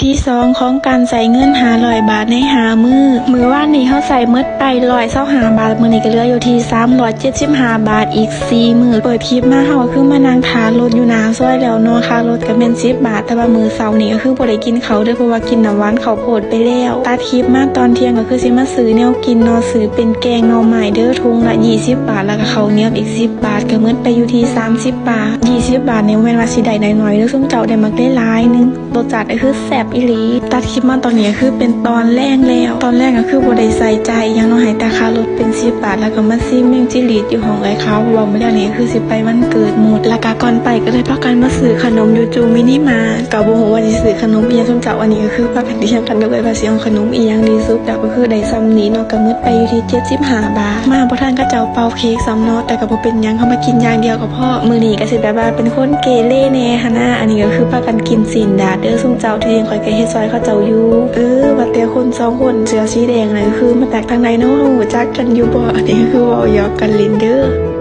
ທີສອງຂອງການໃຊ້ເງິນຫ້າຮ້ອຍບາດໃນຫ້າມື້. ມື້ວານນີ້ເຮົາໃຊ້ໝົດໄປຮ້ອຍຊາວຫ້າບາດ, ມື້ນີ້ກໍເຫຼືອຢູ່ທີ່ສາມຮ້ອຍເຈັດສິບຫ້າບາດ. ອີກສີ່ມື້ເປີດຄລິບມາ ເຮົາກໍຄືມານັ່ງຖ້າລົດຢູ່ໜ້າຊອຍແລ້ວເນາະ. ຄ່າລົດກໍແມ່ນສິບບາດ, ແຕ່ວ່າມື້ເຊົ້ານີ້ກໍຄືບໍ່ໄດ້ກິນເຂົ້າເດີ້ ເພາະວ່າກິນນ້ຳຫວານເຂົ້າໂພດໄປແລ້ວ. ຕັດຄລິບມາຕອນທ່ຽງກໍຄືຊິມາຊື້ແນວກິນເນາະ, ຊື້ເປັນແກງໜໍ່ໄມ້ເດີ້ ຖົງລະຊາວບາດ, ແລ້ວກໍເຂົ້າໜຽວອີກສິບບາດ, ກໍໝົດໄປຢູ່ທີ່ສາມສິບບາດ. ຊາວບາດນີ້ບໍ່ແມ່ນວ່າຊິໄດ້ໜ້ອຍໆເດີ້ ຊຸມເຈົ້າໄດ້ບັກຫຼາຍໆໜຶ່ງ. ລົດຊາດກໍຄືແຊບອີ່ຫຼີ. ຕັດຄລິບມາຕອນນີ້ກໍຄືເປັນຕອນແລງແລ້ວ. ຕອນແລງກໍຄືບໍ່ໄດ້ໃຊ້ຈ່າຍອີ່ຫຍັງເນາະ, ໃຫ້ແຕ່ຄ່າລົດເປັນສິບບາດ, ແລ້ວກໍມາຊີມແມງຈິລິດຢູ່ຫ້ອງເອື້ອຍເຂົາ, ເພາະວ່າມື້ແລງນີ້ກໍຄືຊິໄປວັນເກີດໝົດ. ແລ້ວກໍກ່ອນໄປກໍເລີຍພາກັນມາຊື້ຂະໜົມຢູ່ຈູມິນິມາດ, ກໍບໍ່ຮູ້ວ່າຊິຊື້ຂະໜົມອີ່ຫຍັງ ຊຸມເຈົ້າ. ອັນນີ້ກໍຄືພາກັນຖຽງກັນກັບເອື້ອຍວ່າຊິເອົາຂະໜົມອີ່ຫຍັງດີສຸດ, ກໍຄືໄດ້ສ່ຳນີ້ເນາະ, ກໍໝົດໄປຢູ່ທີ່ເຈັດສິບຫ້າບາດ. ມາບໍ່ທັນເຂົາເຈົ້າເປົ່າເຄ້ກຊ້ຳເນາະ, ແຕ່ກໍບໍ່ເປັນຫຍັງ, ເຮົາມາກິນຢ່າງດຽວກໍພໍ. ມື້ນີ້ກໍຊິແບບວ່າເປັນຄົນເກເຣແດ່ຫັ້ນນະ. ອັນນີ້ກໍຄືພາກັນກິນຊີ້ນດາດເດີ້ ຊຸມເຈົ້າ. ທີ່ຈິງຂ້ອຍກໍເຮັດຊ່ອຍເຂົາເຈົ້າຢູ່. ເອີ ວ່າແຕ່ຄົນສອງຄົນເສື້ອສີແດງນັ້ນ ກໍຄືມາຈາກທາງໃດເນາະ? ຮູ້ຈັກກັນຢູ່ບໍ່? ອັນນີ້ກໍຄືເວົ້າຫຍອກກັນຫຼິ້ນເດີ້.